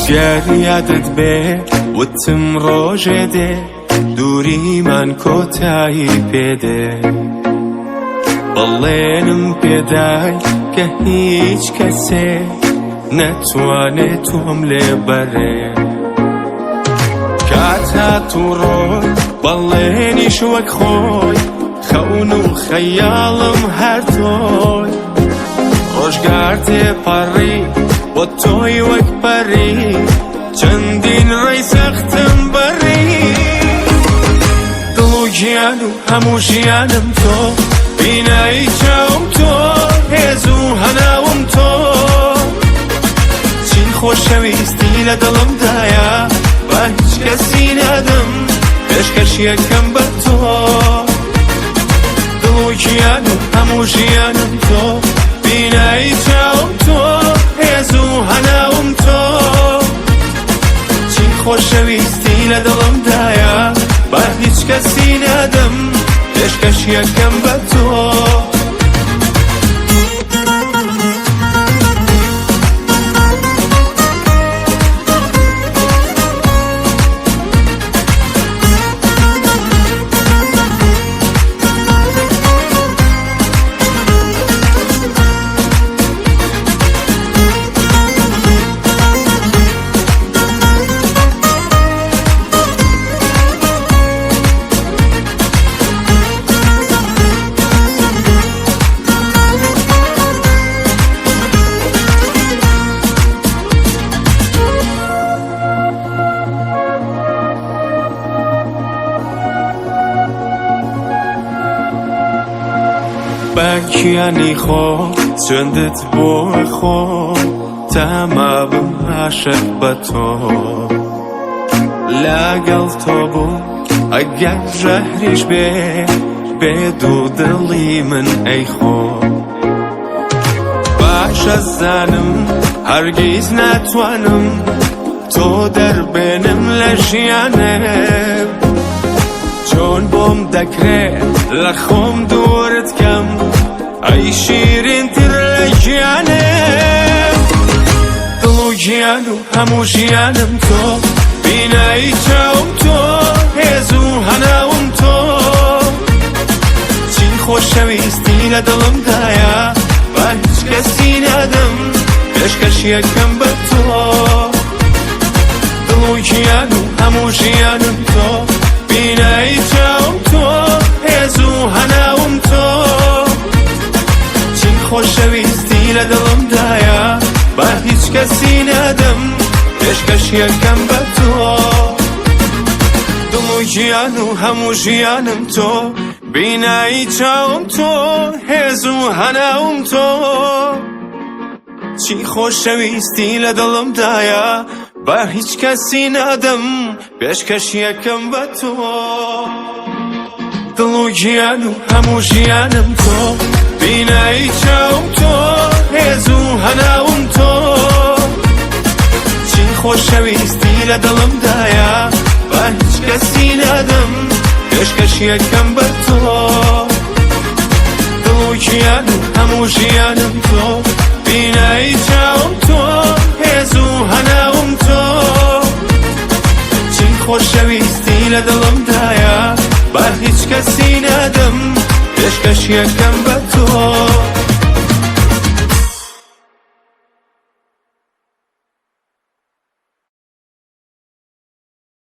گەر یادت بێ وتم ڕۆژێ دێ دووریمان کۆتایی پێدێ، بەڵێنم پێدای کە هیچ کەسێ نەتوانێ تۆم لێ بەرێ. کات هات و ڕۆی بەڵێنیش وەک خۆی، خەون و خەیاڵم هەر تۆی. ڕۆژگار تێپەڕی بۆ تۆی وەک پەری، چەندین ڕێی سەختم بەڕی. دڵ و گیان و هەموو ژیانم تۆ، بینایی چاوم تۆ، هێز و هەناوم تۆ. چی خۆشەویستی لە دڵمدایە بە هیچ کەسی نادەم، پێشکەشیەکەم بە تۆ. دڵ و گیان و هەموو ژیانم تۆ، بینایی چاوم تۆ، هێز و هەناوم تۆ. چی خۆشەویستی لە دڵمدایە بە هیچ کەسی نادەم، پێشکەشیەکەم بە تۆ. بە گیانی خۆ سوێندت بۆ خۆ تا مابم عاشق بە تۆ. لەگەڵ تۆ بووم ئەگەر ژەهریش بێ، بێ دوو دڵی من ئەی خۆ. باشە زانم هەرگیز ناتوانم تۆ دەربێنم لە ژیانم، چۆن بۆم دەکرێ لە خۆم دوورت کەم ئەی شیرینتر لە گیانم. دڵ و گیان و هەموو ژیانم تۆ، بینایی چاوم تۆ، هێز و هەناوم تۆ. چی خۆشەویستی لە دڵمدایە بە هیچ کەسی نادەم، پێشکەشیەکەم بە تۆ. دڵ و گیان و هەموو ژیانم تۆ، بینایی چاوم تۆ، هێز و هەناوم تۆ. چی خۆشەویستی لە دڵمدایە بە هیچ کەسی نادەم، پێشکەشیەکەم بە تۆ. دڵ و گیان و هەموو ژیانم تۆ، بینایی چاوم تۆ، هێز و هەناوم تۆ. چی خۆشەویستی لە دڵمدایە بە هیچ کەسی نادەم، پێشکەشیەکەم بە تۆ. دڵ و گیان و هەموو ژیانم تۆ، بینایی چاوم تۆ، هێز و هەناوم تۆ. چی خۆشەویستی لە دڵمدایە بە هیچ کەسی نادەم، پێشکەشیەکەم بە تۆ. دڵ و گیان و هەموو ژیانم تۆ، بینایی چاوم تۆ، هێز و هەناوم تۆ. چی خۆشەویستی لە دڵمدایە بە هیچ کەسی نادەم، پێشکەشیەکەم بە تۆ.